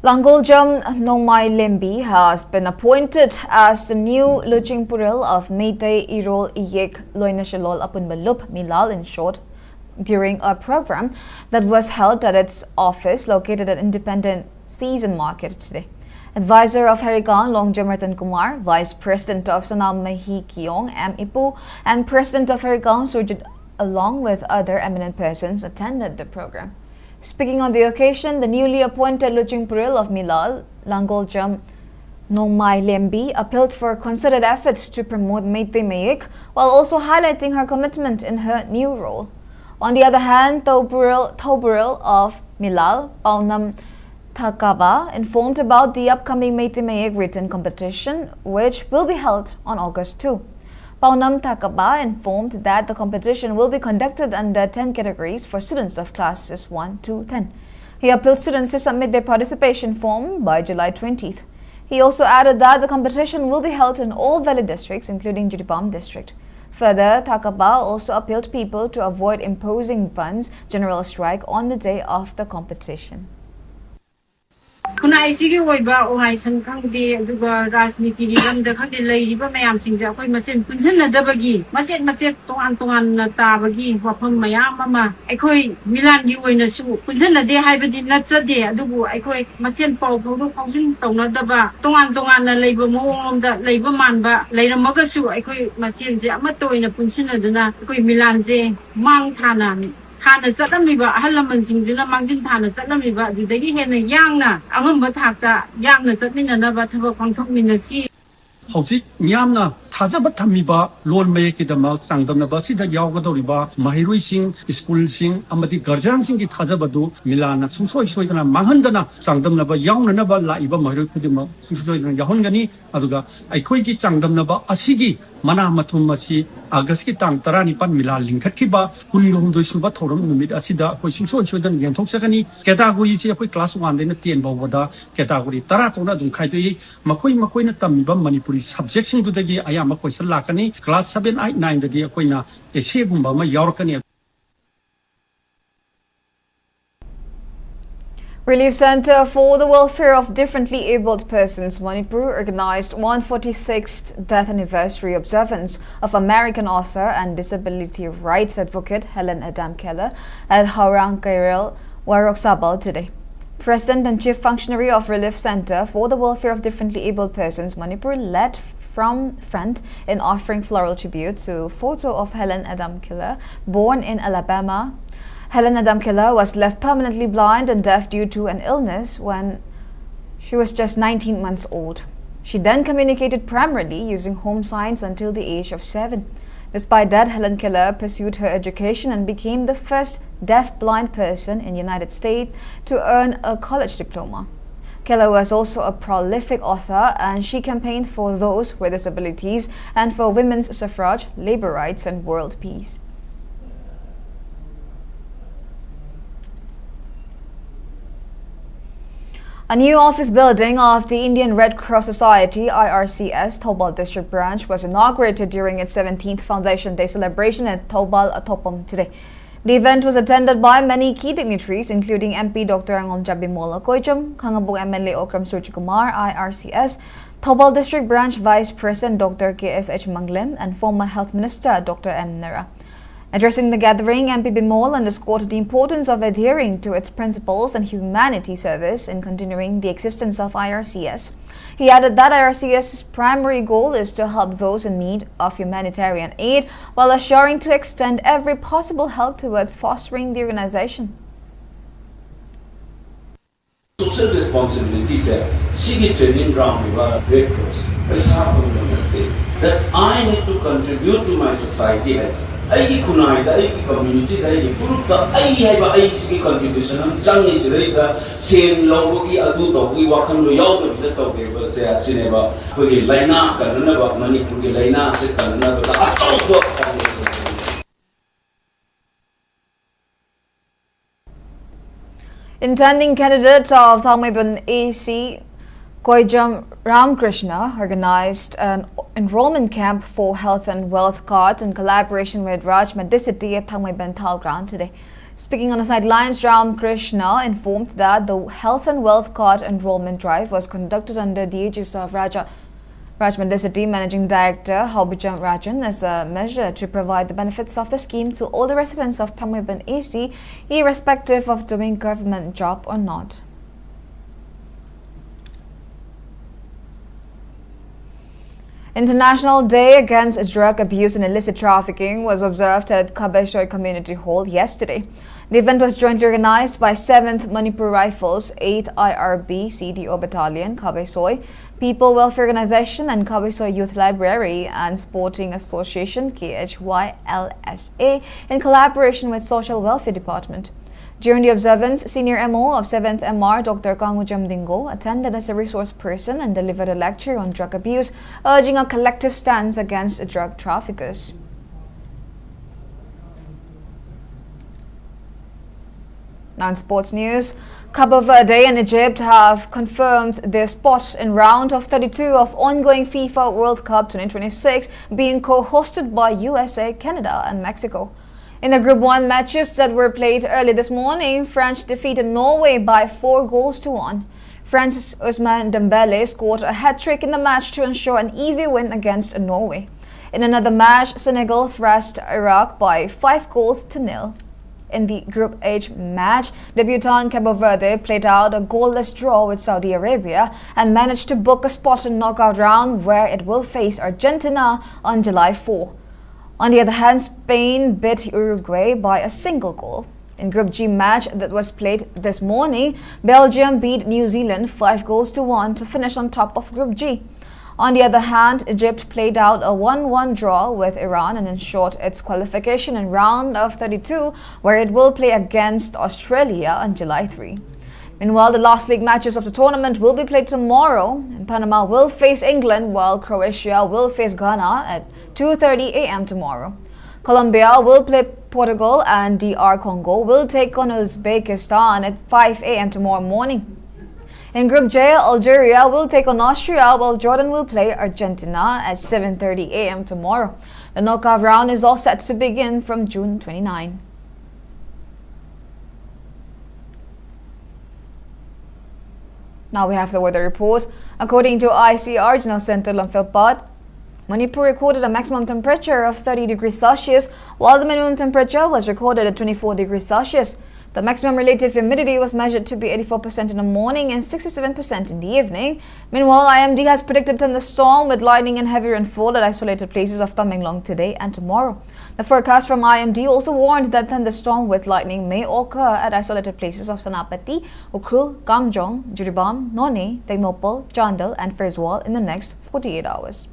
Langoljam Nongmai Lembi has been appointed as the new Luching Puril of Meitei Irol Iyek Loinashalol Apunba Lup, Milal in short, during a program that was held at its office located at Independent Season Market today. Advisor of Harigaon, Longjam Ratan Kumar, Vice President of Sanam Mahi Kiong M Ipu, and President of Harigaon Surjit, along with other eminent persons, attended the program. Speaking on the occasion, the newly appointed Luching Puril of Milal, Langoljam Nongmai Lembi, appealed for concerted efforts to promote Meitei Mayek while also highlighting her commitment in her new role. On the other hand, Thouburil, Thouburil of Milal, Paunam Thakaba, informed about the upcoming Meitei Mayek written competition, which will be held on August two. Paunam Thakaba informed that the competition will be conducted under ten categories for students of classes one to ten. He appealed students to submit their participation form by July twentieth. He also added that the competition will be held in all Valley districts, including Jiribam district. Further, Thakaba also appealed people to avoid imposing bandh, general strike, on the day of the competition. ꯈꯨꯟꯅꯥꯏꯁꯤꯒꯤ ꯑꯣꯏꯕ ꯑꯣꯍꯥꯏꯁꯟ ꯈꯪꯗꯦ, ꯑꯗꯨꯒ ꯔꯥꯖꯅꯤꯇꯤꯒꯤ ꯂꯝꯗ ꯈꯪꯗꯦ, ꯂꯩꯔꯤꯕ ꯃꯌꯥꯝꯁꯤꯡꯁꯦ ꯑꯩꯈꯣꯏ ꯃꯁꯦꯟ ꯄꯨꯟꯁꯤꯟꯅꯗꯕꯒꯤ ꯃꯆꯦꯠ ꯃꯆꯦꯠ ꯇꯣꯉꯥꯟ ꯇꯣꯉꯥꯟꯅ ꯇꯥꯕꯒꯤ ꯋꯥꯐꯝ ꯃꯌꯥꯝ ꯑꯃ ꯑꯩꯈꯣꯏ ꯃꯤꯂꯥꯟꯒꯤ ꯑꯣꯏꯅꯁꯨ ꯄꯨꯟꯁꯤꯟꯅꯗꯦ ꯍꯥꯏꯕꯗꯤ ꯅꯠꯆꯗꯦ, ꯑꯗꯨꯕꯨ ꯑꯩꯈꯣꯏ ꯃꯁꯦꯟ ꯄꯥꯎ ꯐꯥꯎꯗꯣꯛ ꯐꯥꯎꯖꯤꯟ ꯇꯧꯅꯗꯕ, ꯇꯣꯉꯥꯟ ꯇꯣꯉꯥꯟꯅ ꯂꯩꯕ ꯃꯑꯣꯡꯂꯣꯝꯗ ꯂꯩꯕ ꯃꯥꯟꯕ ꯂꯩꯔꯝꯃꯒꯁꯨ ꯑꯩꯈꯣꯏ ꯃꯁꯦꯟꯁꯦ ꯑꯃꯠꯇ ꯑꯣꯏꯅ ꯄꯨꯟꯁꯤꯟꯅꯗꯨꯅ ꯑꯩꯈꯣꯏ ꯃꯤꯂꯥꯟꯁꯦ ꯃꯥꯡ ꯊꯥꯅ ꯍꯥꯟꯅ ꯆꯠꯂꯝꯃꯤꯕ ꯑꯍꯜ ꯂꯃꯟꯁꯤꯡꯗꯨꯅ ꯃꯥꯡꯖꯤꯟ ꯊꯥꯅ ꯆꯠꯂꯝꯃꯤꯕ ꯑꯗꯨꯗꯒꯤ ꯍꯦꯟꯅ ꯌꯥꯡꯅ ꯑꯉꯝꯕ ꯊꯥꯛꯇ ꯌꯥꯡꯅ ꯆꯠꯃꯤꯟꯅꯅꯕ ꯊꯕꯛ ꯄꯥꯡꯊꯣꯛꯃꯤꯟꯅꯁꯤ꯫ ꯍꯧꯖꯤꯛ ꯃꯤꯌꯥꯝꯅ ꯊꯥꯖꯕ ꯊꯝꯃꯤꯕ ꯂꯣꯟ ꯃꯌꯦꯛꯀꯤꯗꯃꯛ ꯆꯥꯡꯗꯝꯅꯕ ꯑꯁꯤꯗ ꯌꯥꯎꯒꯗꯧꯔꯤꯕ ꯃꯍꯩꯔꯣꯏꯁꯤꯡ, ꯁ꯭ꯀꯨꯜꯁꯤꯡ ꯑꯃꯗꯤ ꯒꯥꯔꯖꯤꯌꯥꯟꯁꯤꯡꯒꯤ ꯊꯥꯖꯕꯗꯨ ꯃꯤꯂꯥꯟꯅ ꯁꯨꯡꯁꯣꯏ ꯁꯣꯏꯗꯅ ꯃꯥꯡꯍꯟꯗꯅ ꯆꯥꯡꯗꯝꯅꯕ ꯌꯥꯎꯅꯅꯕ ꯂꯥꯛꯏꯕ ꯃꯍꯩꯔꯣꯏ ꯈꯨꯗꯤꯡꯃꯛ ꯁꯨꯡꯁꯣꯏ ꯁꯣꯏꯗꯅ ꯌꯥꯎꯍꯟꯒꯅꯤ꯫ ꯑꯗꯨꯒ ꯑꯩꯈꯣꯏꯒꯤ ꯆꯥꯡꯗꯝꯅꯕ ꯑꯁꯤꯒꯤ ꯃꯅꯥ ꯃꯊꯨꯝ ꯑꯁꯤ ꯑꯥꯒꯁꯀꯤ ꯇꯥꯡ ꯇꯔꯥꯅꯤꯄꯥꯟ ꯃꯤꯂꯥꯟ ꯂꯤꯡꯈꯠꯈꯤꯕ ꯀꯨꯟꯒ ꯍꯨꯝꯗꯣꯏ ꯁꯨꯕ ꯊꯧꯔꯝ ꯅꯨꯃꯤꯠ ꯑꯁꯤꯗ ꯑꯩꯈꯣꯏ ꯁꯨꯡꯁꯣꯏ ꯁꯣꯏꯗꯅ ꯌꯦꯟꯊꯣꯛꯆꯒꯅꯤ꯫ ꯀꯦꯇꯥꯒꯣꯔꯤꯁꯤ ꯑꯩꯈꯣꯏ ꯀ꯭ꯂꯥꯁ ꯋꯥꯟꯗꯩꯅ ꯇꯦꯟ ꯐꯥꯎꯕꯗ ꯀꯦꯇꯥꯒꯣꯔꯤ ꯇꯔꯥ ꯊꯣꯛꯅ ꯑꯗꯨꯝ ꯈꯥꯏꯗꯣꯛꯏ꯫ ꯃꯈꯣꯏ ꯃꯈꯣꯏꯅ ꯇꯝꯃꯤꯕ ꯃꯅꯤꯄꯨꯔꯤ ꯁꯕꯖꯦꯛꯁꯤꯡꯗꯨꯗꯒꯤ ꯑꯌꯥꯝꯕ ꯀꯣꯏꯁꯟ ꯂꯥꯛꯀꯅꯤ꯫ ꯀ꯭ꯂꯥꯁ ꯁꯕꯦꯟ, ꯑꯩꯠ, ꯅꯥꯏꯟꯗꯗꯤ ꯑꯩꯈꯣꯏꯅ ꯑꯦꯁꯦꯒꯨꯝꯕ ꯑꯃ ꯌꯥꯎꯔꯛꯀꯅꯤ꯫ Relief Centre for the Welfare of Differently Abled Persons Manipur organized one forty-sixth death anniversary observance of American author and disability rights advocate Helen Adam Keller at Haorang Kairel, Warok Sabal today. President and Chief Functionary of Relief Centre for the Welfare of Differently Abled Persons Manipur led from front in offering floral tribute to photo of Helen Adam Keller, born in Alabama. Helen Adam Keller was left permanently blind and deaf due to an illness when she was just nineteen months old. She then communicated primarily using home signs until the age of seven. Despite that, Helen Keller pursued her education and became the first deaf-blind person in the United States to earn a college diploma. Keller was also a prolific author, and she campaigned for those with disabilities and for women's suffrage, labor rights, and world peace. A new office building of the Indian Red Cross Society, I R C S, Thoubal District Branch was inaugurated during its seventeenth Foundation Day celebration at Thoubal Athopom today. The event was attended by many key dignitaries, including M P Doctor Angom Chabimol Akoijam, Khangabung M L A Okram Surjikumar, I R C S, Thoubal District Branch Vice President Doctor K S H Manglem, and former Health Minister Doctor M Nara. Addressing the gathering, M P Bimol underscored the importance of adhering to its principles and humanity service in continuing the existence of I R C S. He added that I R C S's primary goal is to help those in need of humanitarian aid while assuring to extend every possible help towards fostering the organization. Social responsibility ꯁꯦ ꯁꯤꯒꯤ training ground ꯗ Red Cross ꯄꯩꯁꯥ ꯐꯪꯕ ꯅꯠꯇꯦ꯫ That I need to contribute to my society ꯍꯥꯏꯁꯦ, ꯑꯩꯒꯤ ꯈꯨꯟꯅꯥꯏꯗ, ꯑꯩꯒꯤ communityꯗ, ꯑꯩꯒꯤ ꯐꯨꯔꯨꯞꯇ ꯑꯩ ꯍꯥꯏꯕ ꯑꯩꯁꯤꯒꯤ contribution ꯑꯃ ꯆꯪꯉꯤ꯫ ꯁꯤꯗꯩꯁꯤꯗ ꯁꯦꯟ ꯂꯧꯕꯒꯤ, ꯑꯗꯨ ꯇꯧꯕꯒꯤ ꯋꯥꯈꯜꯗꯣ ꯌꯥꯎꯗꯕꯤꯗ ꯇꯧꯒꯦꯕꯁꯦ ꯑꯁꯤꯅꯦꯕ ꯑꯩꯈꯣꯏꯒꯤ ꯂꯥꯏꯅꯥ ꯀꯟꯅꯅꯕ, ꯃꯅꯤꯄꯨꯔꯒꯤ ꯂꯥꯏꯅꯥꯁꯦ ꯀꯟꯅꯅꯕꯗ ꯑꯆꯧꯕ foundation꯫ Intending candidate of Thangmeiban A C, Koijam Ramkrishna, organized an enrollment camp for Health and Wealth Card in collaboration with Raj Medicity at Thangmeiban Thao Ground today. Speaking on the sidelines, Ramkrishna informed that the Health and Wealth Card enrollment drive was conducted under the aegis of Raja Raj Medicity Managing Director Haobijam Rajan as a measure to provide the benefits of the scheme to all the residents of Thangmeiban A C, irrespective of doing government job or not. International Day Against Drug Abuse and Illicit Trafficking was observed at Khabaisoi Community Hall yesterday. The event was jointly organized by seventh Manipur Rifles, eighth I R B C D O Battalion, Khabaisoi, People Welfare Organization and Khabaisoi Youth Library and Sporting Association, K H Y L S A, in collaboration with Social Welfare Department. During the observance, Senior M O of seventh M R, Doctor Kangujam Dingo, attended as a resource person and delivered a lecture on drug abuse, urging a collective stance against drug traffickers. Now in sports news, Cabo Verde and Egypt have confirmed their spot in round of thirty-two of ongoing FIFA World Cup twenty twenty-six, being co-hosted by U S A, Canada and Mexico. In the Group one matches that were played early this morning, France defeated Norway by four goals to one. France's Ousmane Dembele scored a hat-trick in the match to ensure an easy win against Norway. In another match, Senegal thrashed Iraq by five goals to nil. In the Group H match, debutant Cabo Verde played out a goalless draw with Saudi Arabia and managed to book a spot in knockout round where it will face Argentina on July four. On the other hand, Spain beat Uruguay by a single goal. In Group G match that was played this morning, Belgium beat New Zealand five goals to one to finish on top of Group G. On the other hand, Egypt played out a one one draw with Iran and ensured its qualification in round of thirty-two, where it will play against Australia on July three. Meanwhile, the last league matches of the tournament will be played tomorrow, and Panama will face England, while Croatia will face Ghana at two thirty a m tomorrow. Colombia will play Portugal, and D R Congo will take on Uzbekistan at five a m tomorrow morning. In Group J, Algeria will take on Austria, while Jordan will play Argentina at seven thirty a m tomorrow. The knockout round is all set to begin from June twenty-nine. Now we have the weather report. According to I C R Regional Center Lamphel Pat, Manipur recorded a maximum temperature of thirty degrees Celsius, while the minimum temperature was recorded at twenty-four degrees Celsius. The maximum relative humidity was measured to be eighty-four percent in the morning and sixty-seven percent in the evening. Meanwhile, I M D has predicted thunderstorm with lightning and heavy rainfall at isolated places of Tamenglong today and tomorrow. The forecast from I M D also warned that thunderstorm with lightning may occur at isolated places of Senapati, Ukhrul, Kamjong, Jiribam, Noney, Tengnoupal, Chandel, and Aizawl in the next forty-eight hours.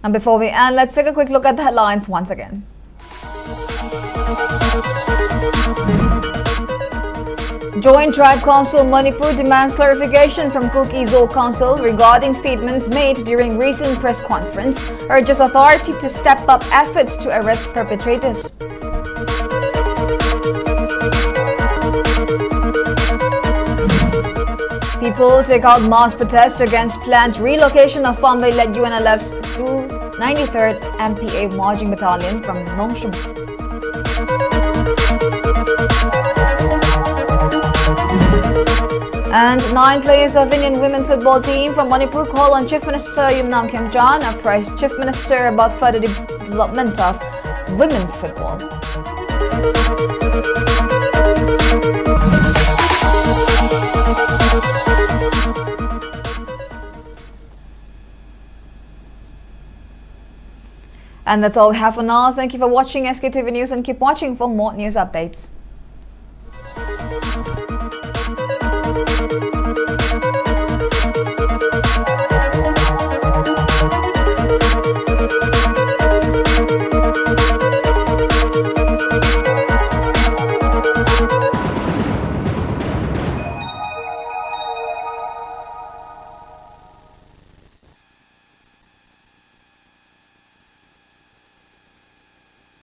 Now, before we end, let's take a quick look at the headlines once again. Joint Tribe Council Manipur demands clarification from Kuki-Zo Council regarding statements made during recent press conference, urges authority to step up efforts to arrest perpetrators. People take out mass protest against planned relocation of Pambei-led U N L F's two ninety-third M P A marching battalion from Nongshim. And nine players of Indian women's football team from Manipur call on Chief Minister Yumnam Khemchand, apprise Chief Minister about further development of women's football. And that's all we have for now. Thank you for watching S K T V News and keep watching for more news updates.